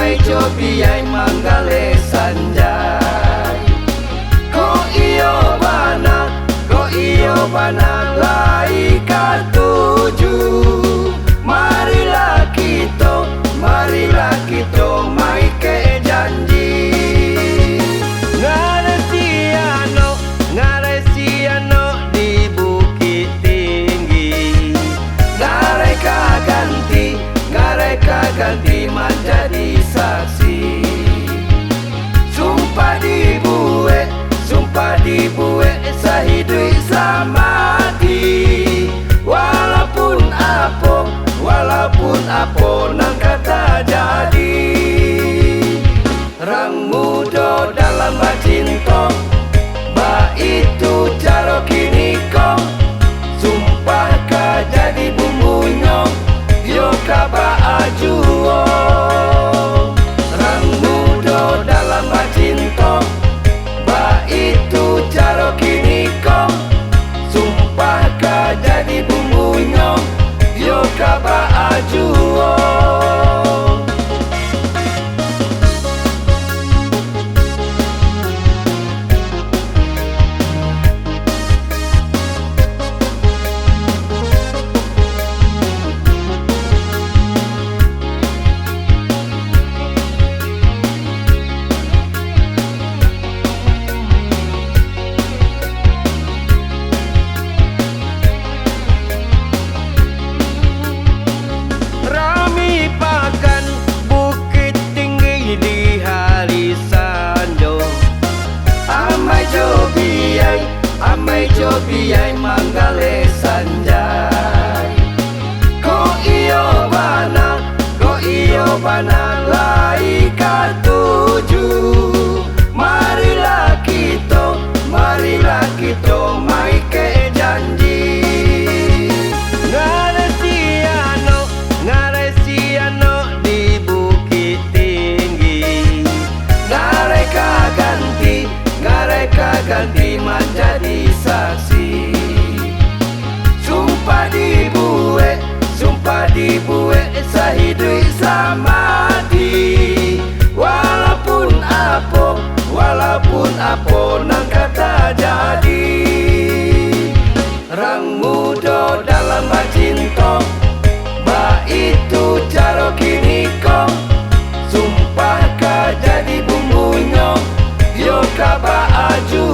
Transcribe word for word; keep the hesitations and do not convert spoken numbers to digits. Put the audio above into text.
Amai jo biyai manggaleh sanjai. Kok iyo bana, kok iyo bana lai katuju. Marilah kito, marilah kito maikek janji. Ngarai si Anok, ngarai si Anok di Bukik Tinggi. Ngarai ka ganti, ngarai ka ganti manjadi saksi. Sumpah dibuek, sumpah dibuek sahiduik samati. Walaupun apo, walaupun apo nan ka tajadi. Rang mudo dalam bacinto, baitu caro kiniko. Sumpah ka jadi bumbunyo, yo ka baa juo. Rang mudo dalam bacinto, baitu caro kiniko. Sumpah ka jadi bumbunyo, yo ka baa juo. Rami pakan Bukik Tinggi di hari sanjo. Amai jo biyai, amai jo biyai manggaleh sanjai. Kok iyo bana, kok iyo bana lai katuju. Marilah kito, marilah kito maikek janji. Ngarai si Anok, ngarai si Anok di Bukik Tinggi. Ngarai ka ganti, ngarai ka ganti manjadi saksi. Sumpah dibuek, sumpah dibuek sahiduik samati. Walaupun apo, walaupun apo nan ka tajadi. Rang mudo dalam bacinto, baitu caro kiniko. Sumpah ka jadi bumbunyo, yo ka baa juo.